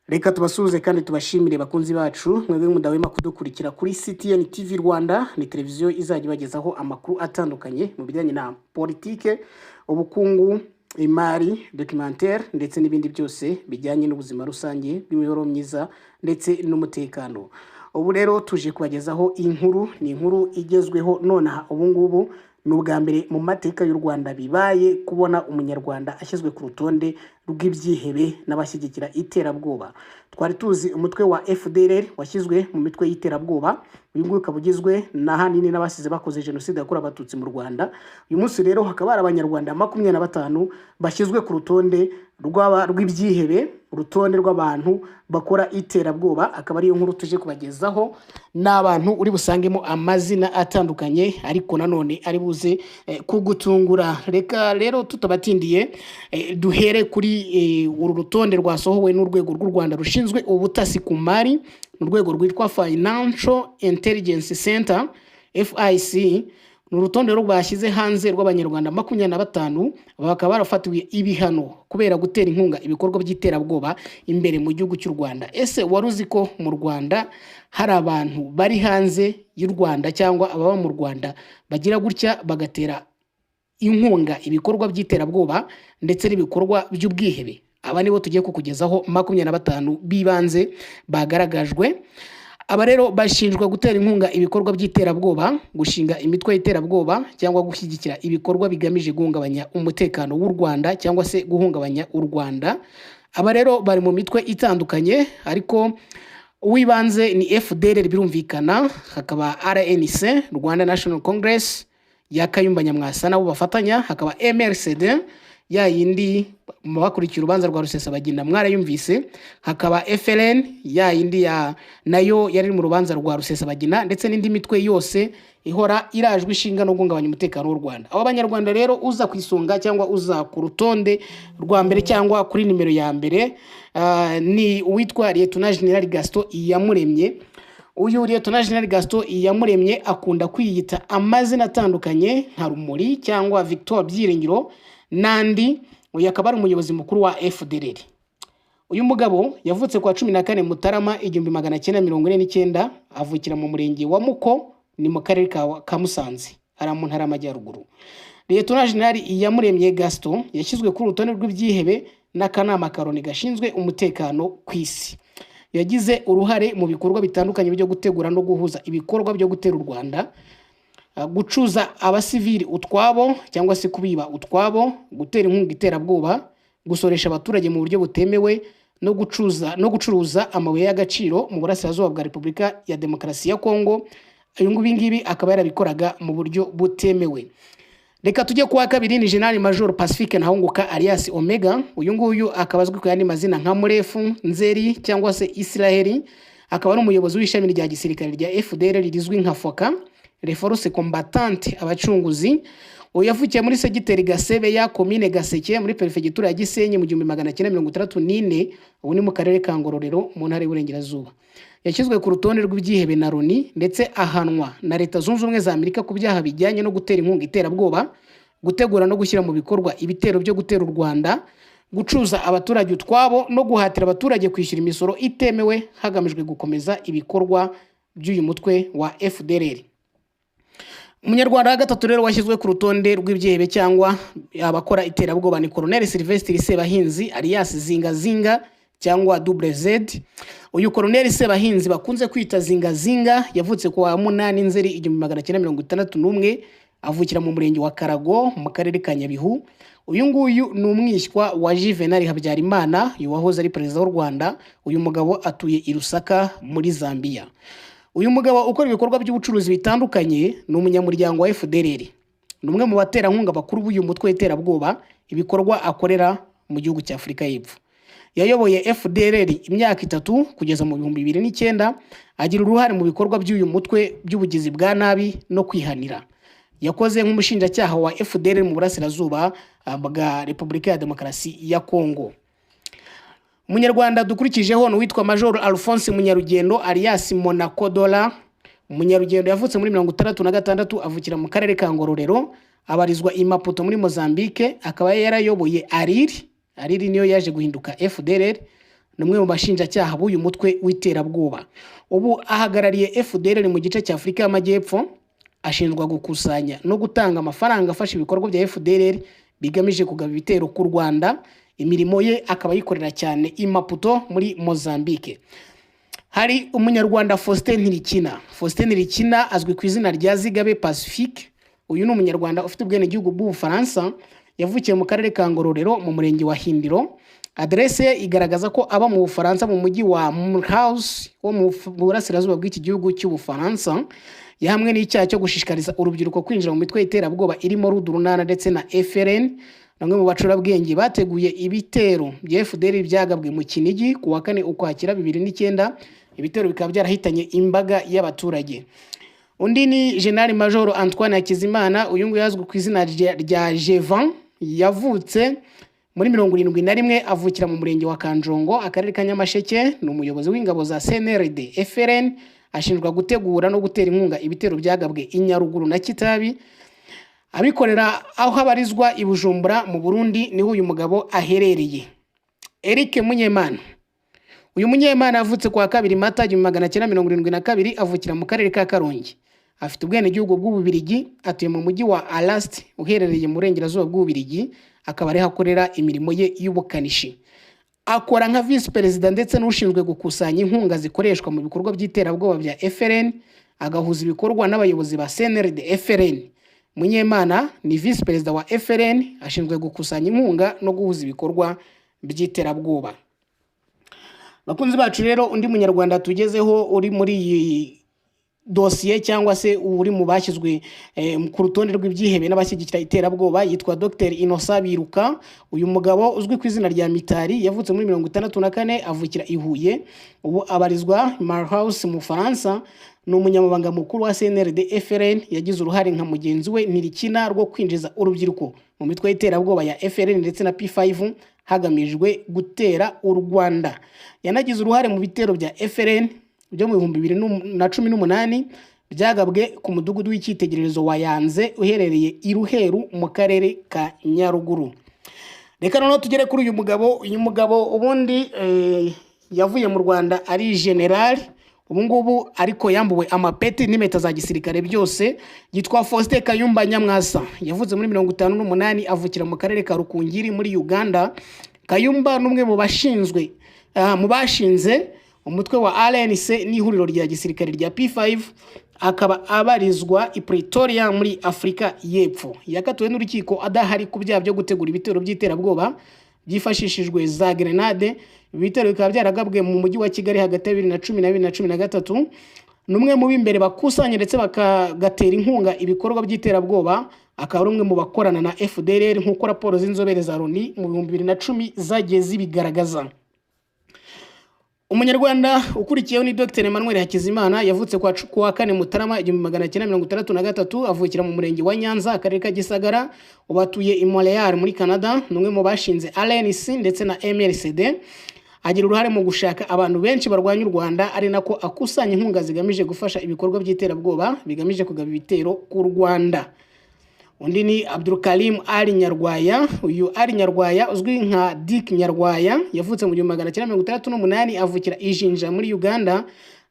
Reka tubasuhuze kandi tubashimire, bakunzi bacu, mwebwe mudahwema kudukurikira kuri CTN TV Rwanda. Ni televiziyo izajya ibagezaho amakuru atandukanye mu bijyanye na politike, ubukungu, imari, documentaire ndetse n'ibindi byose bijyanye n'ubuzima rusange bw'imibereho myiza ndetse n'umutekano. Ubu rero tuje kubagezaho inkuru, ni inkuru igezweho nonaha ubu ngubu. Ni ubwa mbere mu mateka y'u Rwanda bibaye kubona Umunyarwanda ashyizwe ku rutonde rw'ibyihebe n'abashyigikira iterabwoba. Twari tuzi umutwe wa FDLR washyizwe mu mitwe y'iterabwoba, uyu nguyu ukaba ugizwe n'ahanini n'abasize bakoze Jenoside yakorewe Abatutsi mu Rwanda. Uyu munsi rero hakaba hari Abanyarwanda 25 bashyizwe ku rutonde rw'ibyihebe, urutonde rw'abantu bakora iterabwoba. Akaba ariyo nkuru tuje kubagezaho. Ni abantu uri busangemo amazina atandukanye, ariko nanone ari buze kugutungura. Reka rero tutabatindiye, duhere kuri uru rutonde rwasohowe n'urwego rw'u Rwanda rushinzwe ubutasi ku mari, ni urwego rwitwa Financial Intelligence Center, FIC. Ni urutonde rwashyize hanze rw'Abanyarwanda 25, bakaba barafatiwe ibihano kubera gutera inkunga ibikorwa by'iterabwoba imbere mu gihugu cy'u Rwanda. Ese wari uzi ko mu Rwanda hari abantu bari hanze y'u Rwanda cyangwa ababa mu Rwanda bagira gutya bagatera inkunga ibikorwa by'iterabwoba ndetse n'ibikorwa by'ubwihebe? Aba nibo tugiye kukugezaho, 25 b'ibanze bagaragajwe. Aba rero bashinjwa gutera inkunga ibikorwa by'iterabwoba, gushinga imitwe y'iterabwoba cyangwa gushyigikira ibikorwa bigamije guhungabanya umutekano w'u Rwanda cyangwa se guhungabanya u Rwanda. Aba rero bari mu mitwe itandukanye, ariko uw'ibanze ni FDLR birumvikana, hakaba RNC, Rwanda National Congress ya Kayumba Nyamwasa nabo bafatanya, hakaba MRCD ya yindi mu bakurikiye urubanza rwa Rusesabagina mwarayumvise, hakaba FLN ya yindi ya nayo yari iri mu rubanza rwa Rusesabagina, ndetse n'indi mitwe yose ihora irajwe ishinga no guhungabanya umutekano w'u Rwanda. Abo Banyarwanda rero, uza ku isonga cyangwa uza ku rutonde rwa mbere cyangwa kuri nimero ya mbere, ni uwitwa Lieutenant General Gaston Iyamuremye. Uyu Lieutenant General Gaston Iyamuremye akunda kwiyita amazina atandukanye nka Rumuri cyangwa Victor Byiringiro n'andi. Uyu akaba ari umuyobozi mukuru wa FDLR. Uyu mugabo yavutse ku wa 14 Mutarama 1949, avukira mu murenge wa Muko, ni mu karere ka Musanze, hariya mu Ntara y'Amajyaruguru. Lieutenant General Iyamuremye Gaston yashyizwe kuri urutonde rw'ibyihebe n'akanama ka Loni gashinzwe umutekano ku isi. Yagize uruhare mu bikorwa bitandukanye byo gutegura no guhuza ibikorwa byo gutera u Rwanda, gucuza abasivili utwabo cyangwa se kubiba utwabo, gutera inkunga iterabwoba, gusoresha abaturage mu buryo butemewe no gucuruza amabuye y'agaciro mu burasirazuba bwa Repubulika ya Demokarasi ya Kongo. Ibi ngibi akaba yarabikoraga mu buryo butemewe. Reka tujye kuwa kabiri, ni General Major Pacifique Ntahunguka alias Omega. Uyu nguyu akaba azwi ku yandi mazina nka Murefu, Nzeri cyangwa se Israheli, akaba ari umuyobozi w'ishami rya gisirikare rya FDLR rizwi nka FOCA, les Forces Combattantes Abacunguzi. Uyu yavukiye muri segiteri Gasebeya, komine Gaseke, muri perefegitura ya Gisenyi mu 1964, ubu ni mu karere ka Ngororero mu Ntara y'Iburengerazuba. Yashyizwe ku rutonde rw'ibyihebe na Loni ndetse ahanwa na Leta Zunze Ubumwe za Amerika ku byaha bijyanye no gutera inkunga iterabwoba, gutegura no gushyira mu bikorwa ibitero byo gutera u Rwanda, gucuza abaturage utwabo no guhatira abaturage kwishyura imisoro itemewe hagamijwe gukomeza ibikorwa by'uyu mutwe wa FDLR. Umunyarwanda wa gatatu rero washyizwe ku rutonde rw'ibyihebe cyangwa abakora iterabwoba ni Colonel Sylvestre Sebahinzi alias Zinga Zinga cyangwa Double Z. Uyu Colonel Sebahinzi bakunze kwita Zinga Zinga yavutse ku wa 8 Nzeri 1961, avukira mu murenge wa Karago mu karere ka Nyabihu. Uyu nguyu ni umwishywa wa Juvenal Habyarimana, uyu wahoze ari perezida w'u Rwanda. Uyu mugabo atuye i Lusaka muri Zambia. Uyu mugabo ukora ibikorwa by'ubucuruzi bitandukanye ni umunyamuryango wa FDLR. Ni umwe mu baterankunga bakuru b'uyu mutwe w'iterabwoba, ibikorwa akorera mu gihugu cya Afurika y'Epfo. Yayoboye FDLR imyaka 3 kugeza mu 2009, agira uruhare mu bikorwa by'uyu mutwe by'ubugizi bwa nabi no kwihanira. Yakoze nk'umushinjacyaha wa FDLR mu burasirazuba bwa Repubulika ya Demokarasi ya Kongo. Umunyarwanda dukurikijeho ni uwitwa Major Alphonse Munyarugendo alias Monaco Dola. Munyarugendo yavutse muri 66, avukira mu karere ka Ngororero, abarizwa i Maputo muri Mozambique, akaba yarayoboye ARIR. ARIR niyo yaje guhinduka FDLR. Ni umwe mu bashinjacyaha b'uyu mutwe w'iterabwoba. Ubu ahagarariye FDLR mu gice cya Afurika y'Amajyepfo. Ashinjwa gukusanya no gutanga amafaranga afasha ibikorwa bya FDLR bigamije kugaba ibitero ku Rwanda. Imirimo ye akaba ayikorera cyane i Maputo muri Mozambique. Hari Umunyarwanda Faustin Ntirikina. Faustin Ntirikina azwi ku izina rya Zigabe Pacifique. Uyu ni Umunyarwanda ufite ubwenegihugu bw'Ubufaransa. Yavukiye mu Karere ka Ngororero, mu Murenge wa Hindiro. Aderese ye igaragaza ko aba mu Bufaransa, mu mujyi wa Mulhouse wo mu burasirazuba bw'iki gihugu cy'Ubufaransa. Yahamwe n'icyaha cyo gushishikariza urubyiruko kwinjira mu mitwe y'iterabwoba irimo RUD-Urunana ndetse na FLN. Bamwe mu bacurabwenge bateguye ibitero bya FDLR byagabwe mu Kinigi ku wa 4 Ukwakira 2009, ibitero bikaba byarahitanye imbaga y'abaturage. Undi ni General Major Antoine Hakizimana. Uyu nguyu azwi ku izina rya Jevan. Yavutse muri 71, avukira mu Murenge wa Kanjongo, Akarere ka Nyamasheke. Ni umuyobozi w'ingabo za CNRD FLN. Ashinjwa gutegura no gutera inkunga ibitero byagabwe i Nyaruguru na Kitabi, abikorera aho abarizwa i Bujumbura mu Burundi, niho uyu mugabo aherereye. Eric Munyemana. Uyu Munyemana yavutse ku wa 2 Mata 1972, avukira mu Karere ka Karongi. Afite ubwenegihugu bw'Ububirigi. Atuye mu mujyi wa Aalst uherereye mu burengerazuba bw'Ububirigi, akaba ariho akorera imirimo ye y'ubukanishi. Akora nka visi perezida ndetse n'ushinzwe gukusanya inkunga zikoreshwa mu bikorwa by'iterabwoba bya FLN, agahuza ibikorwa n'abayobozi ba CNRD FLN. Munyemana ni visi perezida wa FLN, ashinzwe gukusanya inkunga no guhuza ibikorwa by'iterabwoba. Bakunzi bacu rero, undi Munyarwanda tugezeho uri muri iyi dosiye cyangwa se uri mu bashyizwe ku rutonde rw'ibyihebe n'abashyigikira iterabwoba yitwa Dr Innocent Biruka. Uyu mugabo uzwi ku izina rya Mitari yavutse muri 64, avukira i Huye. Ubu abarizwa Mulhouse mu Bufaransa. Ni umunyamabanga mukuru wa CNRD FLN. Yagize uruhare nka mugenzi we Ntirikina rwo kwinjiza urubyiruko mu mitwe y'iterabwoba ya FLN ndetse na P5 hagamijwe gutera u Rwanda. Yanagize uruhare mu bitero bya FLN byo mu 2018 byagabwe ku mudugudu w'icyitegererezo wa Yanze uherereye i Ruheru mu Karere ka Nyaruguru. Reka noneho tugere kuri uyu mugabo. Uyu mugabo ubundi yavuye mu Rwanda ari general, ubu ngubu ariko yambuwe amapeti n'impeta za gisirikare byose. Yitwa Faustin Kayumba Nyamwasa. Yavutse muri 58, avukira mu Karere ka Rukungiri muri Uganda. Kayumba ni umwe mu bashinzwe mu bashinze umutwe wa RNC n'ihuriro rya gisirikare rya P5, akaba abarizwa i Pretoria muri Afurika y'Epfo. Yakatiwe n'urukiko adahari ku byaha byo gutegura ibitero by'iterabwoba byifashishijwe za grenade. Ibi bitero bikaba byaragabwe mu Mujyi wa Kigali hagati ya 2010 na 2013. Ni umwe mu b'imbere bakusanya ndetse bakagatera inkunga ibikorwa by'iterabwoba, akaba ari umwe mu bakorana na FDLR, nk'uko raporo z'inzobere za Loni mu 2010 zagiye zibigaragaza. Umunyarwanda ukurikiyeho ni Dr Emmanuel Hakizimana. Yavutse ku wa 4 Mutarama 1963, avukira mu Murenge wa Nyanza, Akarere ka Gisagara. Ubu atuye i Montreal muri Canada. Ni umwe mu bashinze RNC ndetse na MRCD. Agira uruhare mu gushaka abantu benshi barwanya u Rwanda, ari nako akusanya inkunga zigamije gufasha ibikorwa by'iterabwoba bigamije kugaba ibitero ku Rwanda. Undi ni Abdulkarim Ali Nyarwaya. Uyu Ali Nyarwaya uzwi nka Dick Nyarwaya yavutse mu 1968, avukira i Jinja muri Uganda.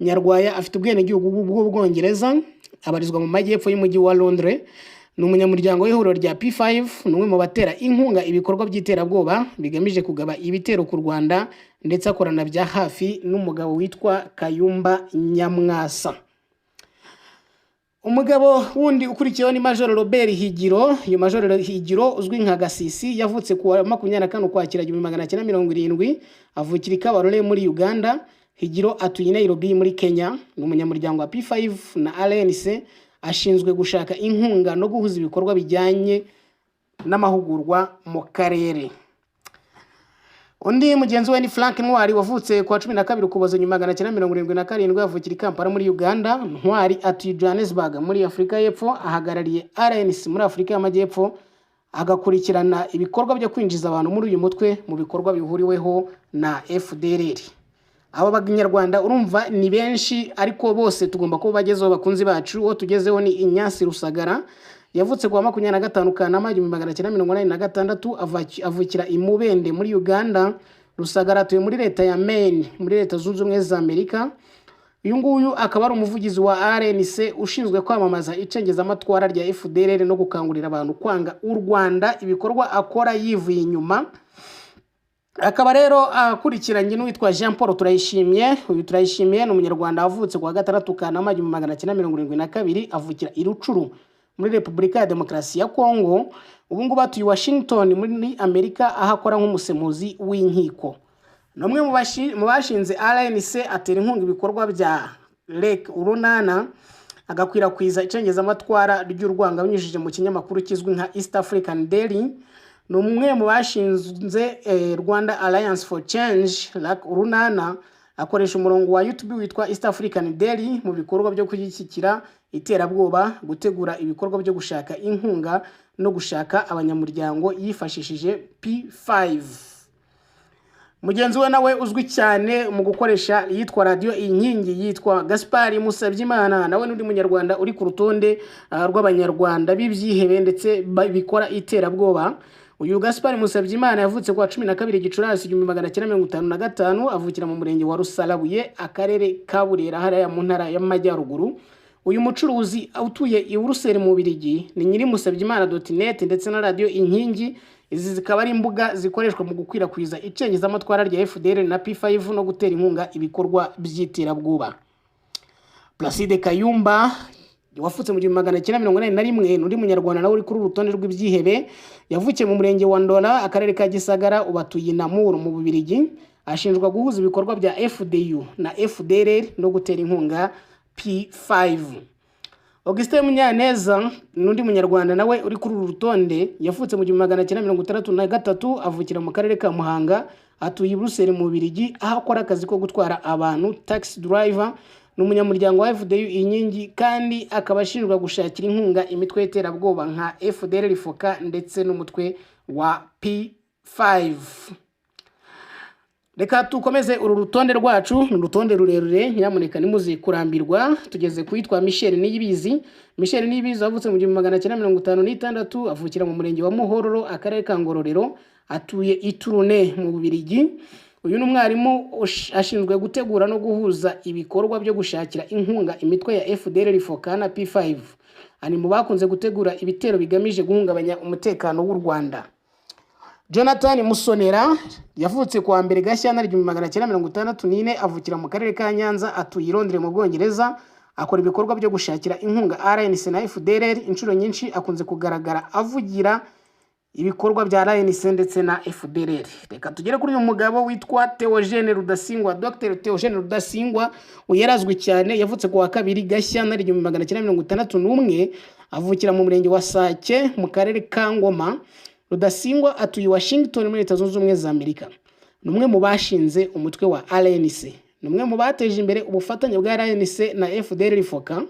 Nyarwaya afite ubwenegihugu bw'Ubwongereza, abarizwa mu majyepfo y'umujyi wa Londres. Ni umunyamuryango w'ihuriro rya P5. Ni umwe mu batera inkunga ibikorwa by'iterabwoba bigamije kugaba ibitero ku Rwanda, ndetse akorana bya hafi n'umugabo witwa Kayumba Nyamwasa. Umugabo wundi ukurikiyeho ni Major Robert Higiro. Uyu Major Higiro uzwi nka Gasisi yavutse ku wa 24 Ukwakira 1970, avukira i Kabarole muri Uganda. Higiro atuye i Nairobi muri Kenya. Ni umunyamuryango wa P5 na RNC. Ashinzwe gushaka inkunga no guhuza ibikorwa bijyanye n'amahugurwa mu karere. Undi mugenzi we ni Frank Ntwari, wavutse ku wa 12 Ukuboza 1977, avukira i Kampala muri Uganda. Ntwari atuye Johannesburg muri Afurika y'Epfo. Ahagarariye RNC muri Afurika y'Amajyepfo, agakurikirana ibikorwa byo kwinjiza abantu muri uyu mutwe mu bikorwa bihuriweho na FDLR. Aba Banyarwanda urumva ni benshi, ariko bose tugomba kuba bagezeho. Bakunzi bacu, uwo tugezeho ni Inyasi Rusagara. Yavutse ku wa 25 Kanama 1986, avukira i Mubende muri Uganda. Rusagara atuye muri leta ya Maine, muri Leta Zunze Ubumwe za Amerika. Uyu nguyu akaba ari umuvugizi wa RNC ushinzwe kwamamaza icengezamatwara rya FDLR no gukangurira abantu kwanga u Rwanda, ibikorwa akora yivuye inyuma. Akaba rero akurikiranye n'uwitwa Jean Paul Turayishimye. Uyu Turayishimiye ni Umunyarwanda wavutse kuwa 6 Kanama 1972, avukira i Rucuru muri Repubulika ya Demokarasi ya Kongo. Ubu ngubu atuye i Washington muri Amerika, aho akora nk'umusemuzi w'inkiko. Ni umwe mu bashinze RNC, atera inkunga ibikorwa bya REC Urunana, agakwirakwiza icengezamatwara ry'urwango abinyujije mu kinyamakuru kizwi nka East African Daily. Ni umwe mu bashinze Rwanda Alliance for Change, RAC Urunana. Akoresha umurongo wa YouTube witwa East African Daily mu bikorwa byo gushyigikira iterabwoba, gutegura ibikorwa byo gushaka inkunga no gushaka abanyamuryango yifashishije P5. Mugenzi we nawe uzwi cyane mu gukoresha yitwa Radiyo Inkingi yitwa Gaspard Musabyimana, nawe n'undi Munyarwanda uri ku rutonde rw'Abanyarwanda b'ibyihebe ndetse bikora iterabwoba. Uyu Gaspard Musabyimana yavutse kuwa 12 Gicurasi 1955, avukira mu murenge wa Rusarabuye, akarere ka Burera, hariya mu Ntara y'Amajyaruguru. Uyu mucuruzi utuye i Buruseli mu Bubiligi ni nyiri Musabyimana.net ndetse na Radiyo Inkingi. Izi zikaba ari imbuga zikoreshwa mu gukwirakwiza icengezamatwara rya FDL na P5 no gutera inkunga ibikorwa by'iterabwoba. Placide Kayumba wavutse mu 1981 ni undi Munyarwanda nawe uri kuri uru rutonde rw'ibyihebe. Yavukiye mu murenge wa Ndora, akarere ka Gisagara, ubu atuye i Namur mu Bubiligi. Ashinjwa guhuza ibikorwa bya FDU na FDLR no gutera inkunga P5. Augustin Munyaneza n'undi Munyarwanda nawe uri kuri uru rutonde. Yavutse mu 1963, avukira mu karere ka Muhanga, atuye i Buruseli mu Bubiligi, aho akora akazi ko gutwara abantu, taxi driver. Ni umunyamuryango wa FDU Inkingi, kandi akaba ashinjwa gushakira inkunga imitwe y'iterabwoba nka FDLR, FOCA ndetse n'umutwe wa P5. Reka tukomeze uru rutonde rwacu, ni urutonde rurerure, nyamuneka nimuze kurambirwa. Tugeze ku witwa Michel Niyibizi. Michel Niyibizi wavutse mu 1956, avukira mu murenge wa Muhororo, akarere ka Ngororero, atuye i Tournai mu Bubiligi. Uyu ni umwarimu, ashinzwe gutegura no guhuza ibikorwa byo gushakira inkunga imitwe ya FDLR, FOCA na P5. Ari mu bakunze gutegura ibitero bigamije guhungabanya umutekano w'u Rwanda. Jonathan Musonera yavutse kuwa 1 Gashyantare 1964, avukira mu karere ka Nyanza, atuye i Londres mu Bwongereza. Akora ibikorwa byo gushakira inkunga RNC na FDLR. Inshuro nyinshi akunze kugaragara avugira ibikorwa bya RNC ndetse na FDLR. Reka tugere kuri uyu mugabo witwa Theogene Rudasingwa, Dr Theogene Rudasingwa. Uyu yarazwi cyane. Yavutse kuwa 2 Gashyantare 1961, avukira mu murenge wa Sake mu karere ka Ngoma. Rudasingwa atuye i Washington muri Leta Zunze Ubumwe za Amerika. Ni umwe mu bashinze umutwe wa RNC. Ni umwe mu bateje imbere ubufatanye bwa RNC na FDLR, FOCA.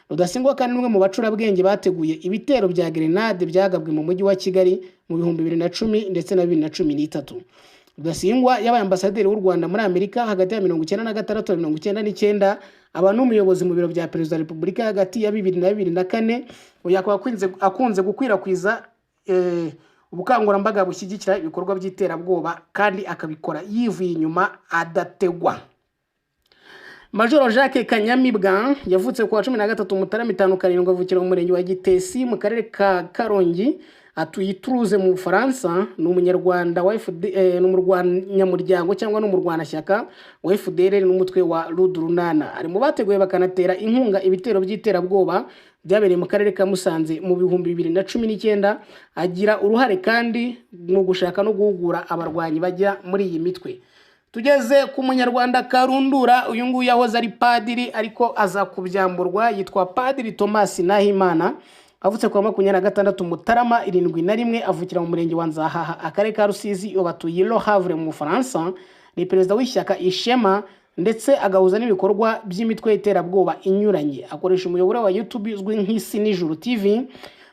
Rudasingwa kandi ni umwe mu bacurabwenge bateguye ibitero bya grenade byagabwe mu mujyi wa Kigali mu 2010 ndetse na 2013. Rudasingwa yabaye ambasaderi w'u Rwanda muri Amerika hagati ya 96 na 99, aba n'umuyobozi mu biro bya Perezida wa Repubulika hagati ya 2000 na 2004. Uyu akaba akunze gukwirakwiza ubukangurambaga bushyigikira ibikorwa by'iterabwoba, kandi akabikora yivuye inyuma adategwa. Majoro Jacques Kanyamibwa yavutse kuwa 13 Mutarama 57, avukira mu murenge wa Gitesi mu karere ka Karongi, atuye i Toulouse mu Bufaransa. Ni Umunyarwanda wa FD, ni umurwanyamuryango cyangwa ni umurwanashyaka wa FDLR n'umutwe wa Rudurunana. Ari mu bateguye bakanatera inkunga ibitero by'iterabwoba byabereye mu karere ka Musanze mu 2019. Agira uruhare kandi mu gushaka no guhugura abarwanyi bajya muri iyi mitwe. Tugeze ku Munyarwanda karundura. Uyu nguyu yahoze ari padiri ariko aza kubyamburwa, yitwa Padiri Thomas Nahimana. Avutse kuwa 26 Mutarama 71, avukira mu murenge wa Nzahaha, akarere ka Rusizi, batuye Le Havre mu Bufaransa. Ni perezida w'ishyaka Ishema ndetse agahuza n'ibikorwa by'imitwe y'iterabwoba inyuranye. Akoresha umuyoboro wa YouTube uzwi nk'Isi n'Ijuru TV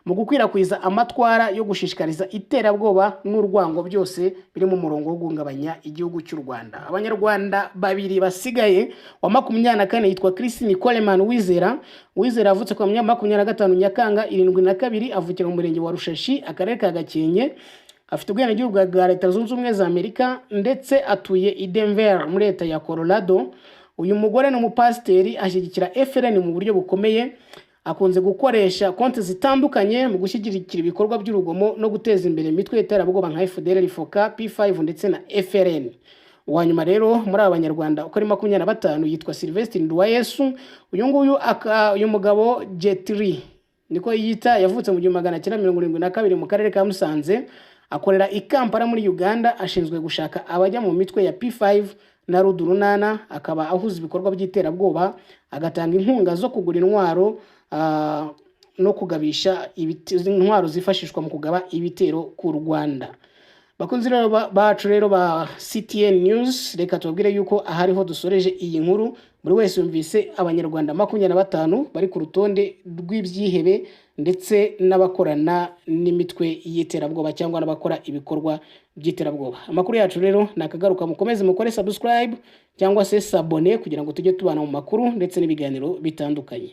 mu gukwirakwiza amatwara yo gushishikariza iterabwoba n'urwango, byose biri mu murongo wo guhungabanya igihugu cy'u Rwanda. Abanyarwanda babiri basigaye, wa 24 yitwa Christine Coleman Wizera. Wizera avutse ku wa 25 Nyakanga 72, avukira mu murenge wa Rushashi, akarere ka Gakenke. Afite ubwenegihugu bwa Leta Zunze Ubumwe za Amerika, ndetse atuye i Denver muri leta ya Colorado. Uyu mugore ni umupasiteri, ashyigikira FLN mu buryo bukomeye. Akunze gukoresha konti zitandukanye mu gushyigikira ibikorwa by'urugomo no guteza imbere imitwe y'iterabwoba nka FDLR, FOCA, P5 ndetse na FLN. Uwa nyuma rero muri aba Banyarwanda uko ari 25 yitwa Sylvestre Nduwayesu. Uyu nguyu uyu mugabo Jetri niko yiyita, yavutse mu 1972 mu karere ka Musanze, akorera i Kampala muri Uganda. Ashinzwe gushaka abajya mu mitwe ya P5 na RUD-Urunana, akaba ahuza ibikorwa by'iterabwoba, agatanga inkunga zo kugura intwaro no kugabisha intwaro zifashishwa mu kugaba ibitero ku Rwanda. Bakunzi rero bacu rero ba CTN News, reka tubabwire yuko aha ariho dusoreje iyi nkuru. Buri wese yumvise Abanyarwanda 25 bari ku rutonde rw'ibyihebe ndetse n'abakorana n'imitwe y'iterabwoba cyangwa n'abakora ibikorwa by'iterabwoba. Amakuru yacu rero ni akagaruka. Mukomeze mukore subscribe cyangwa se s'abonner kugira ngo tujye tubana mu makuru ndetse n'ibiganiro bitandukanye.